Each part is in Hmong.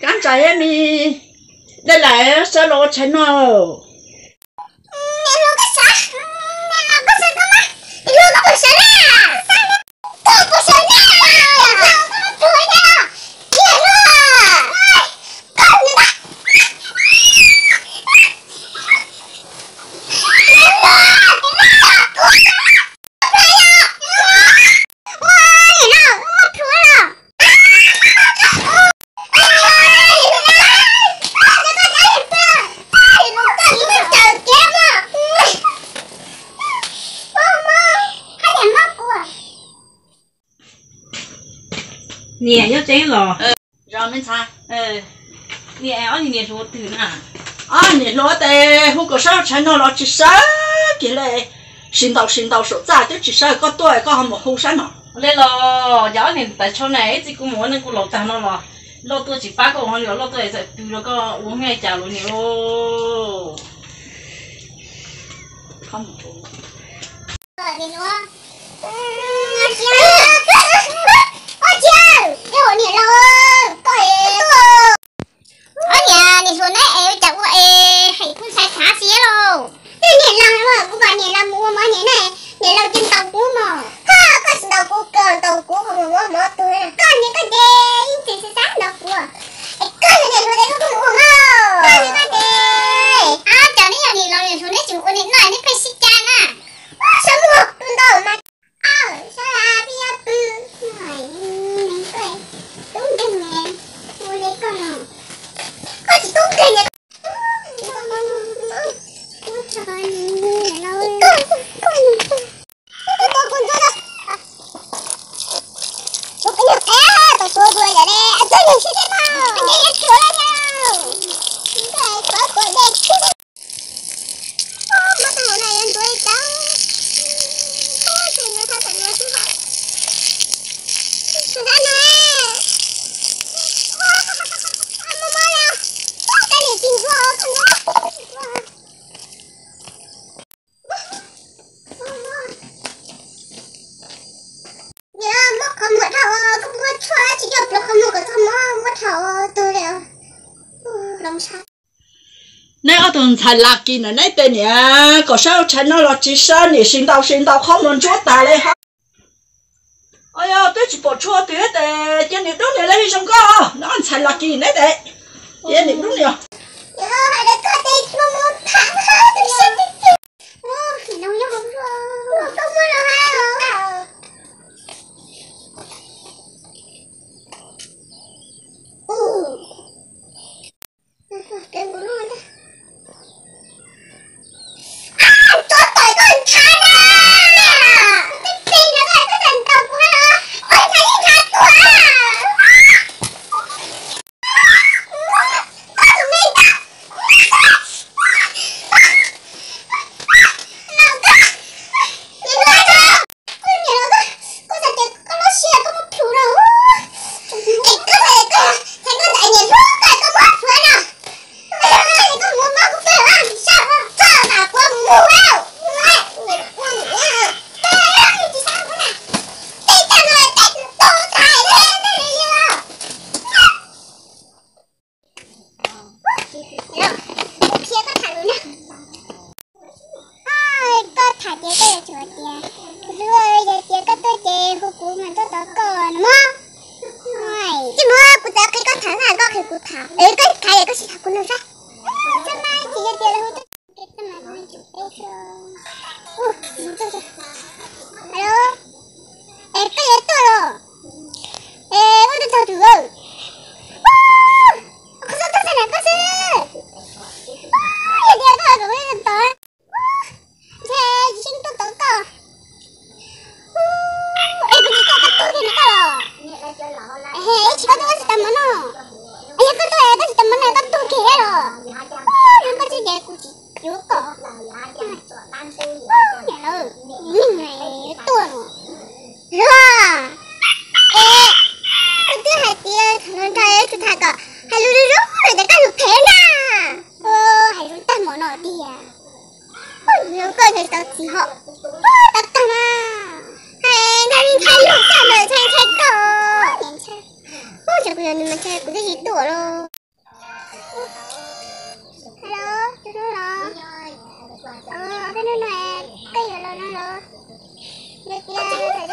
Kab ntsa me, dej lawm, sawv los ua tshais noj. Niam, nyob tseeb los? Niam, ob niag niam hluas twg na? Ob niam hluas tes hu kom sawv tshais noj los tsis sawv kiag li. Sis ntaus sis ntaus saum txaj twb tsis sawv, koj tuaj koj ho mus hu sab no. Li los yog ob niam tais tsho na, ib txhij kuv mus ua neej kuv laus tag no los loj tuaj tsis pab koj ua hauj lwm, loj tuaj txawm pw rau koj ua nqaij cas los niam lauj. Ob niam, niam hluas neb es cas ua es hais kuv ntshai xav xwb lauj. Tej niam laus, kuv kom niam laus mus ua mov niam ne, niam laus ces ntaus kuv mog. Koj, koj tsis ntaus kuv, koj ntaus kuv, koj mus ua mov tuag. Koj niam koj ces ib txwm xav xav ntaus kuv. Es koj yog niam hluas es koj mus ua mov. Koj niam koj ces, ab, cas neb yog niam laus niam hluas neb tseem ua li no, neb pheej sib cai na. Sawv muag tus ntaus mas. Aw, sawv peb pw, tub nkeeg ne, ua li koj no, koj tsis tub nkeeg ne. Muab qhov muag dhau, koj muab tshuaj tsis coj plaws qhov muag kom txog mob muab dhau tuag li os. Neb ob tug ntxhais Lucky na, neb tej niam kom sawv tshais noj los tsis sawv, niam sis ntaus sis ntaus qhov muag ntsuab tas li hos. Os, yog twb tsis pom tshuaj twg tes cia niam dub niam li zoo nkauj, neb ob ntxhais Lucky neb tes, cia niam dub niam. Koj tham ces koj yuav tsum hais tias, yog tias koj tuaj ces hu kuv mas tuaj tos koj no mog. Tsis muab kuv txawm qhia koj tham, koj qhia kuv tham, koj tham es koj sim tham kuv no saib. Tsis yog tias hu tuaj. Alo, es koj yuav tuaj los? Es koj tuaj txog twg? Qhov xub tuaj txog ntawm koj xwb. Yog tias koj kom kuv tod, ntshe tsis sib tuaj tod koj. Es kuv tsis tuaj koj tuag kiag ntawm koj los? Ib tsis koj tuaj koj tsis tau mov noj. Yog koj tuaj koj tsis tau mov noj koj tuag kiag los? Yog koj tsis ces kuv tsis yuav koj. Niam lawv, yeej tuaj los. Los, es koj twb hais tias tham hluas nraug yuav tsum tham kom hais lus zoo zoo no ces koj lus phem ntag. Hais zoo tag npaum no tiag. Koj yog tau txiv hos. Tau tag mas. Hais ntshai ntshai lus tag ntawd ntshai ntshai koj. Ntshai, ntshai kuv yog nws mas ntshai kuv twb tsis tuaj los. Peb hnub no koj yuav los no los? Yog tias txawm li ces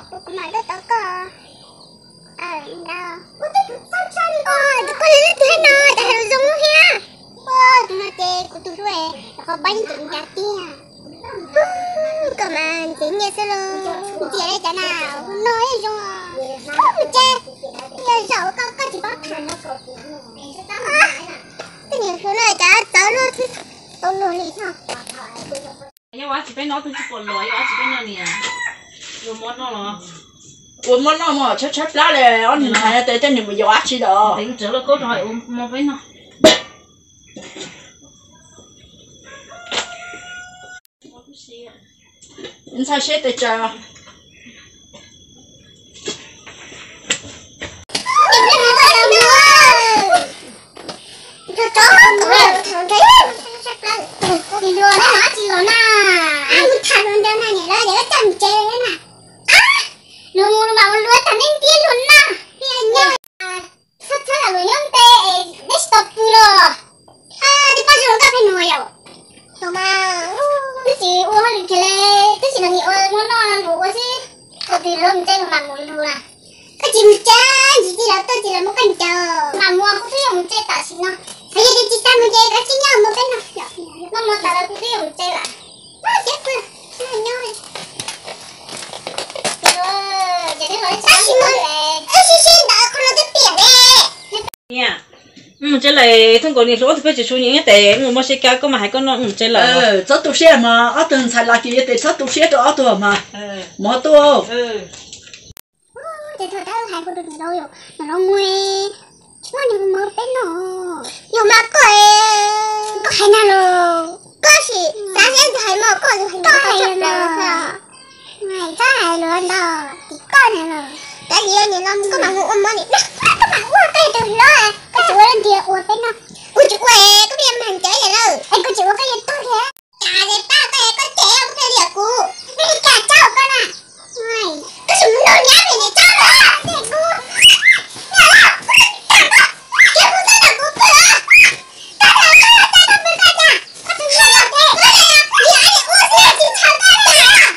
kuv mam tuaj tos koj. Ntawd, tus koj li leej twg no cas hais lus zoo thiab? Tus no ces kuv tus hlub, qhov pab yeej tseem ncav tiag. Koj mas ntxim nyiam xwb los, ntxias li cas na, hu no zoo. Koj mus tsev, yog zaum koj koj tsis paub tham. Tej niag hlub no cas txawv luag tau luag li no. Yog ua dab tsi peb noj twb tsis pom los, yog ua dab tsi peb noj niam? Ua mov noj los? Ua mov noj mas tshaib tshaib plab li, ob niag ntxhais no tes tej niag mus yos dab tsi lawm. Ntxhais siab tes tsawg. Luag no tsis los na, mus tham luag ntawd na, niam lawv coj mus tsev na. Luag mus mas ua luag tag neej tiag luag na. Txhob txhawb luag nyob nte, neb tsis tau pw los. Twb pab zoo koj pheej nug yom. Twb tsis ua hauj lwm kiag li, twb tsis nrog nyias ua mov noj nrog ua xwb, ua twg los mus tsev los mam mus lug na. Koj tsis mus tsev, ntsis txiv lawv tuaj tsis los muab koj ncaws. Mam mus, kuv twb yuav mus tsev tam sim no. Yog tias tsis tas mus ces koj tsis nyob mus peb no. Noj mov tas lawm kuv twb yuav mus tsev lawm. Tab sis mas, wb sib sib ntawd qhov no twb piam li. Niam, wb mus tsev lawm, Thoob Nkaus niam hluas ob tug peb tsis tshua nyiam tes, wb mus muab siab kab koj mas hais koj noj, wb mus tsev lawm. Txhob tu siab mas, ob tug ntxhais los ces yog tes txhob tu siab rau ob tug mas. Mov tuaj. Ces thaum tab hais kuv tus niam laus, niam laus mus, tsis muaj niag mus peb no. Yog mas koj, koj hais na los, koj sim xav seb tus hais mas koj tus hais koj hais na. Txhob hais lus ntau, tim koj na los. Kav liam niam laus mus koj mam mus ua mov niam, koj mam ua koj tus hluas, koj tsis ua ntiag ua peb no. Kuv tsis ua, koj pheej mag ntawd yam lawm, es kuv tsis ua koj yuav tuag thiab. Cas li pab koj, koj cem kuv, koj liam kuv, koj li cas tsaug koj na. Koj tsis mus nug nyab pem niam tsaug los, kuv, niam laus, koj tsis tag koj, cia kuv txhob nrog kuv pw os. Koj nrog koj los txog koj pw koj cas, koj tus ntxhais los ces, koj niam, niam ua xwb tsis ntshaw koj li os.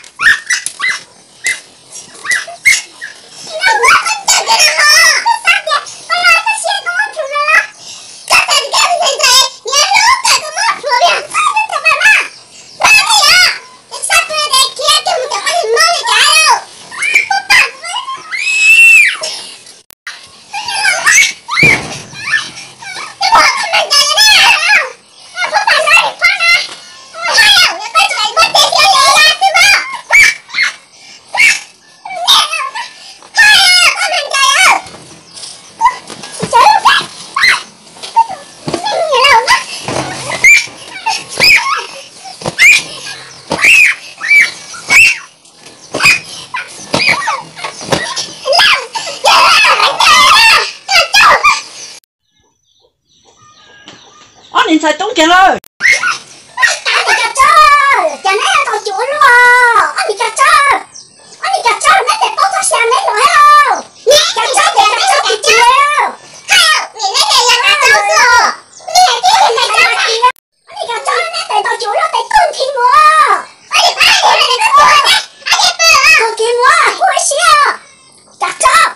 Ob niag ntxhais tub kiag lawm. Cas neb tau cuv luaj, ob niag cov tsawg, ob niag cov tsawg neb tes paub txoj sia neb los thiab lauj. Cov tsawg tias neb txhob tus cuv. Ob niag cov tsawg neb tes tau cuv luaj tes tuj nthi mus. Tuj kiag mus, kuv ua siab. Cov tsawg.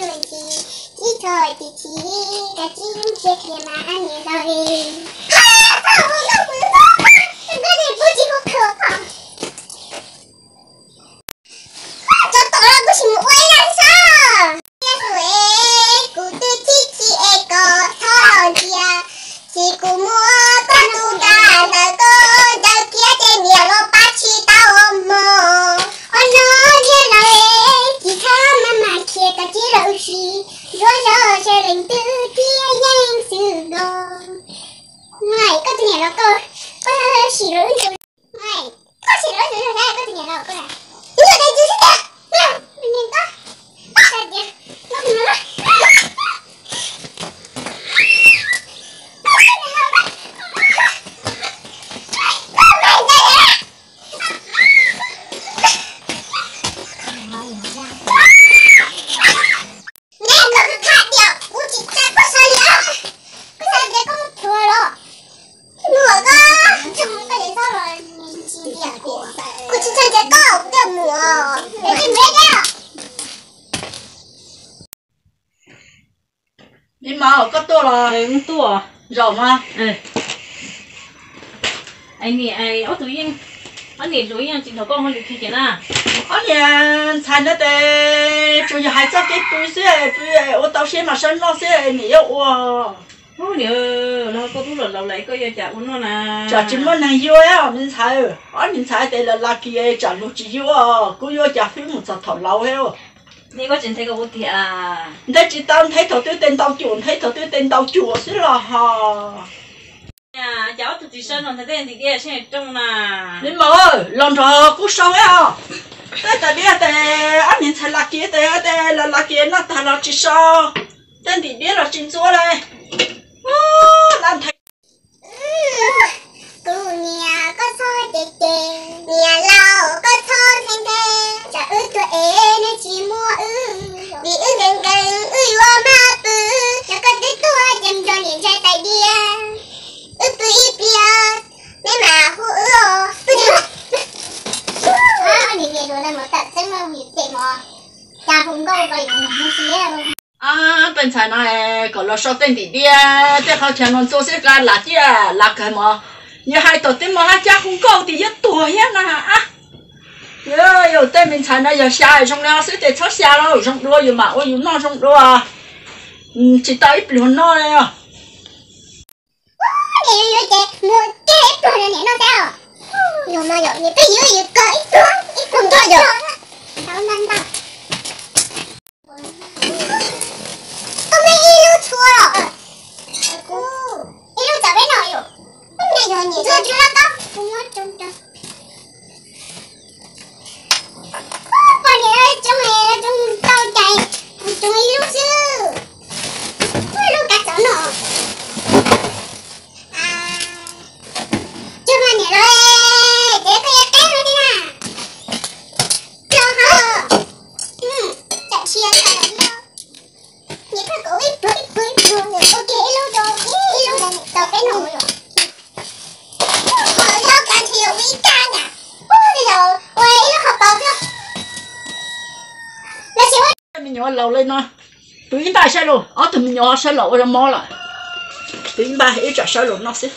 Ib txhia tsis tsis kav tsij ntsia kiag mas niam laus li. Tso tom los kuv tsis mus ua ib yam xwb. Kuv twb chib chim es koj txhob los ntsia, tsis kuv muab koj tus nqa ntawm koj ncaws kiag ces niam los pab tsis tau mog. Ob no niam laus, tsis txhob maj mam khiav kom tsis lawv tsis zuag zog sawv leej twg thiaj yeej xwb los. Koj tus niam los koj, koj sim rau wb tus, koj sim rau wb tus yog koj tus niam los koj, ib yam li tus xwb tiag, niam koj, koj tias, neb koj kha tias kuv tsis tsa koj sawv li, koj sawv tias koj mus plhuav los, mus koj, kuv tsis tsa tias koj, kuv twb mus, kuv tsis mus thiab. Me mas koj tuaj los tuaj zaum mas. Ob tug, ob niam hluas yeej tsis nrog koj ua lwm kiag ces na. Ob niam ntxhais no tes tsuas yog hais txoj kev pw xwb, pw ua tau siab mas sawv noj xwb, niam yuav ua. Niam, los koj twb los laus lawm koj yuav cas ua noj na? Tsam tsis muaj neeg yuav me ntxhais. Ob niam ntxhais tes los laj kiag tsam luag tsis yuav, kuv yuav cas fwb mus txog thaum laus thiab. Neb koj tsis nthe koj ua tiag. Nthe tsis tau, nthe thaum twb tes ntau cuam, nthe thaum twb tes ntau cuam xwb los ho. Cas ob tug tsis sau no nthe tej ntim diab seb rooj na. Me maum, los nrog kuv sau os. Tej tais diab tes ob niam ntxhais laj kiag tes, tes los laj kiag noj tag los tsis sau. Tej ntim diab los tsis ntxuav li. Laj nthe. Kuv niam koj txhob cem cem, niam laus koj txhob nthe nthe, tsam wb tuag es neb tsis muab wb, vim wb nkees nkees wb yuav maj pw, yog koj twb tuag ces nrog niam ntshai tais diab, wb pw ib pliag neb mam hu wb os. Niam niam hluas no mus tawm txeeb mus ces mos, cas hu nkauj ko yus mus siab. Tej ntxhais no kom los sau tej ntim diab tej qhov chaw no ntxuav xwb, qa lam ciaj lam kawg mos. Yog hais tom tej mos haj cab hu nkauj tias yuav tuag thiab na. Yog tej me ntxhais no yog xya zoo li xwb tes txhob xya lauj, zoo dua yus mam ua yus noj zoo dua. Tsis tau ib pluag noj li. Niam yuav yuav ces mus kiag ib pluag rau niam noj xwb os. Yog mas yom, niam twb yuav yus kawg ib pluag ib pluag nkaus yom. Koj muaj ib lub txhua los? Ib lub txav peb noj yom. Niam yog niam txhua tsis loj koj. Poj niam coob, coob tau cais, coob ib lub xwb. Ib lub kav txawv no. Cog mas niam los, ces koj yuav qeb no thiab na. Cog ho, tsam sia tsam no. Niam koj kom ib pluag ib pluag ib pluag, ua kiag ib lub rau, ib lub rau peb noj. Ho yog kav nrhiav ua ib kab na, ua li yog ua ib lub hauv paus xwb. Los sis ua me nyuam laus li no, tus ib npaj saib los, ob tug me nyuam sawv los ua zoo mob lawm. Tus ib npaj ib tsam sawv los noj xwb.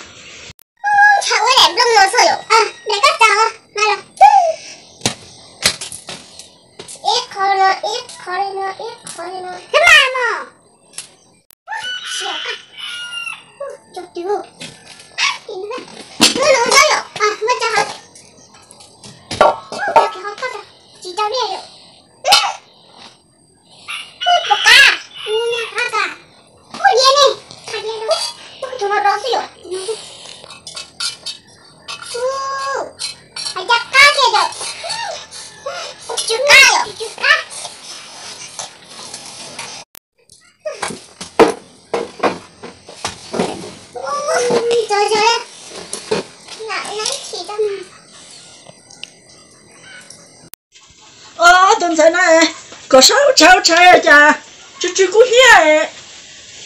Ntshav ua daim nplooj no xwb yom, daim kab txawv mas los. Ib qho no, ib qho li no, ib qho li no, tab mas mos. Siab koj. Cov twg. Muab no cov yom, muab cov hov. Cov kis hov koj tsis tau liaj yom. Puas qab, qab kab. Ua diav ne, qab diav rau. Ua tus no rau xwb yom. Hais cov qab kiag yom. Tsw qab yom, tsw qab. Ob tug ntxhais no, kom saib ua tshais ua tshais cas tsw tsw kub hnyiab.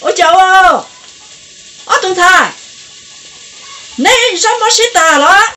Ua cas ua, ob tug ntxhais, neb zaub mob siab tag los?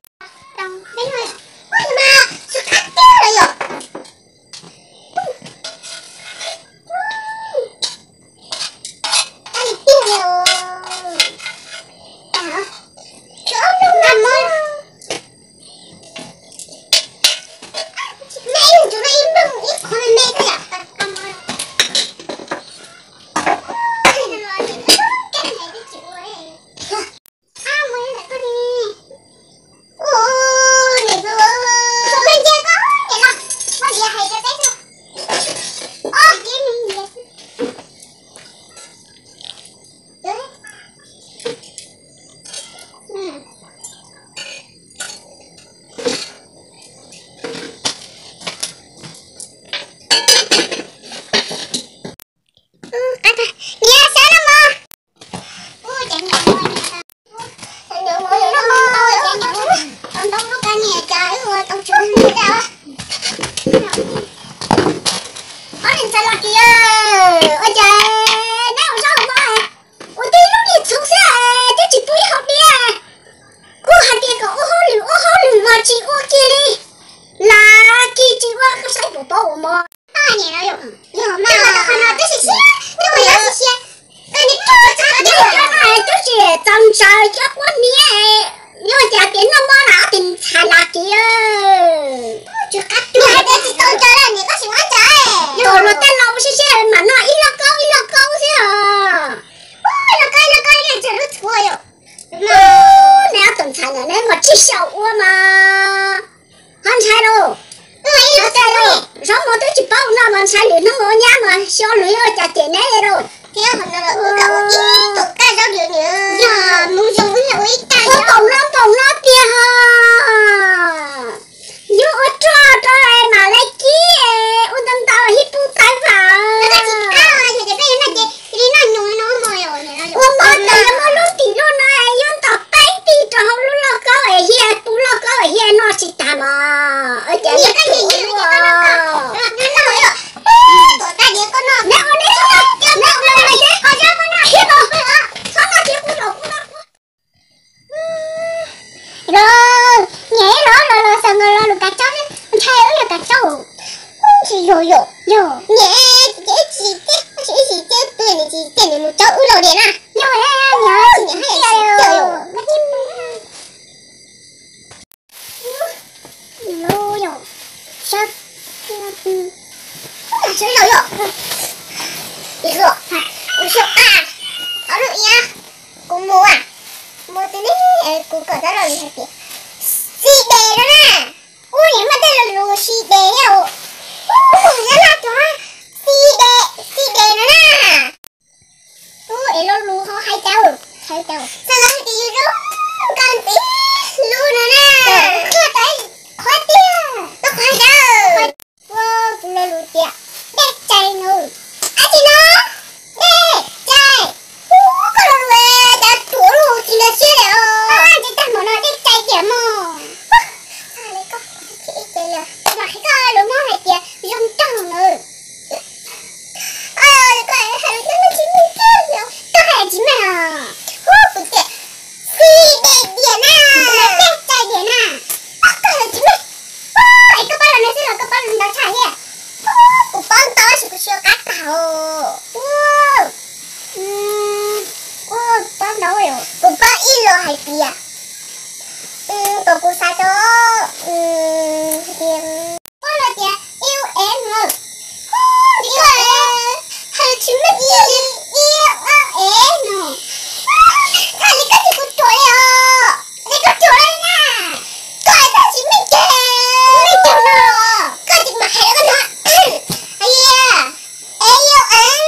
Kuv paub ua mov. Yog mas, qhov no twb siab siab, twb ua yog siab siab. Koj niam, koj tsis txaus ntshai cov quab hniav, yog cas tias noj mov las ob tug ntxhais las kiag. Niam hais tias tsis txaus ntshai lawm niam, koj sim muab tso. Yog luag tej laus siab siab mas noj ib lauj kaub ib lauj kaub xwb os. Ua lauj kaub lauj kaub ib leeg tsawg lub txhua yom. Neb ob tug ntxhais ntawm neb mas tsis xyaum ua mas ho ntshai lauj. Zaub mov twb tsis paub noj mas ntshai lwm hnub ua nyab mas xyov luag yuav cas cem neb lauj. Yog mus zoo ua ib tag ua kaum no npaum no tiag ho. Yus ua rog rau mam li kib, ua ntau ntau hib pub tawv vam. Ua mov tas yuav muab lub tim lub no yuav ntaus peb tig rau hauv lub lauj kaub es hiaj, pub lauj kaub es hiaj noj tsis tas mas. Ces Los, niam los los los xav nkaus los lus kav tsaub, ntshai wb yog kav tsaub. Tsis yog yom, yog niam tsis tsis tsis tsis tsis tsis tsis tsis tsis mus tsaub wb los diam na. Yog niam tsis tsis tsis Sawv daws yog, kuv xyov a, ob lub iab, kuv mus a, mus twg ne, kuv kom xov los hais tias, xi des no na, ub niam muaj tej lo lus xi des thiab, ub yog laj tuag, xi des, xi des no na. Ub es lo lus ho hais cas, hais cas, xav los hais tias yus zoo nkauj ntxim hlub no na, qhuab tiag, qhuab tiag. Ua kuv lo lus tias dej cai no. Ab tsi no, dej cai. Ub koj lo lus cas ruam lub tsis nkag siab li os. Tsis tag npaum no dej cai tiag mog. Mas hais koj lus Hmoob hais tias zoo nraug na. Koj hais lus Hmoob tsis meej kiag li, koj hais tsis meej os. Ub kuv tias xi des diam na, dej cai diam na. Koj hais tsis meej. Es koj pab los nws xwb los koj pab los ntau tshaj thiab. Kuv pab ntau tab sis kuv tsis ua qab tag. Ua, ua pab ntau, kuv pab ib los hais tias, kom kuv xav rau, hais tias, pab los tias iu es no, koj hais tsis meej, iu es no. Txhais li koj tsis kuv ruam li os, li koj ruam li na. Koj hais tsis meej ces, meej ces no, koj tsis mam hais koj no. Ai ya, es iu es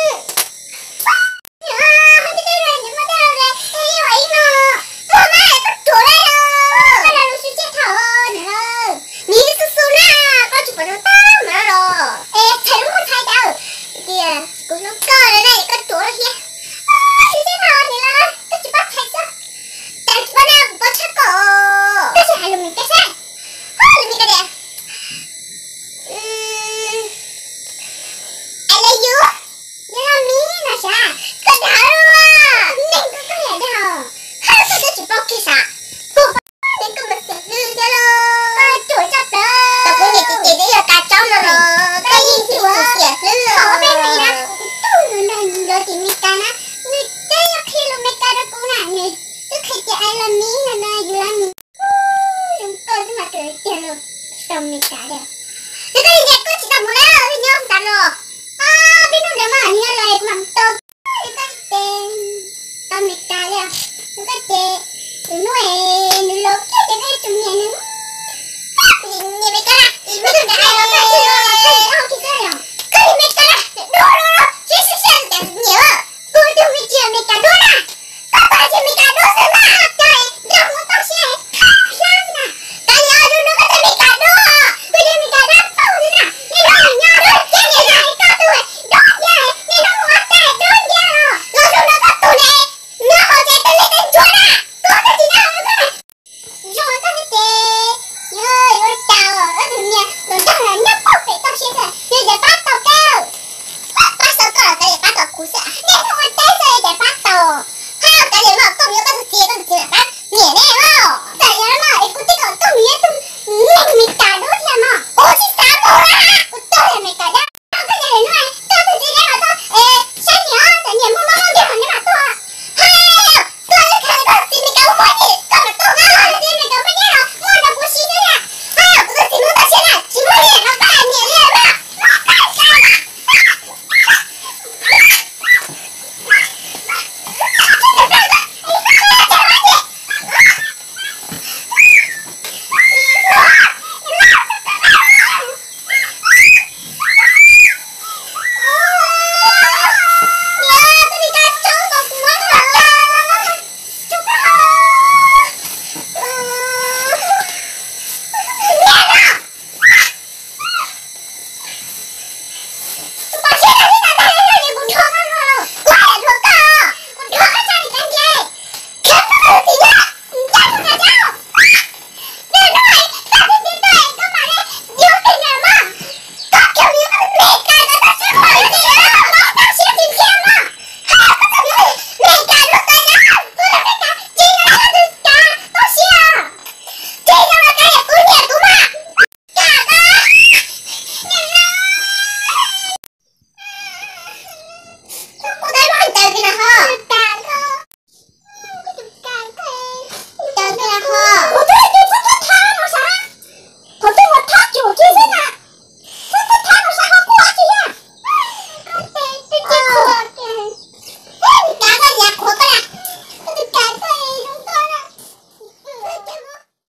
I love you. Yog los mis no sav, koj dag, neeg koj koj yam dag, haj koj twb tsis paub kiag sav. Kuv pab nws koj mus xiam hlwb thiab los, koj ruam tshaj plaws. Koj kuv niam txiv ces twb yog kav tsaub no los koj yeej tsis xiam hlwb los. Peb no na, kuv tug nws nrog nws lov tim Mes Kas na, nws twb yog qhia lus Mes Kas rau kuv na, nws twb qhia tias I love me no na, you love me. Zoo koj xwb mas kawg tiag los tsis tau Mes Kas li. Nws koj li cas koj tsis tau mus na, nyob tas los. Peb hnub ntawd mas nws los kuv mam tau. Nws koj ces tau Mes Kas li. Nws koj ces tus hnub es nws los kiag ces koj tus niam nws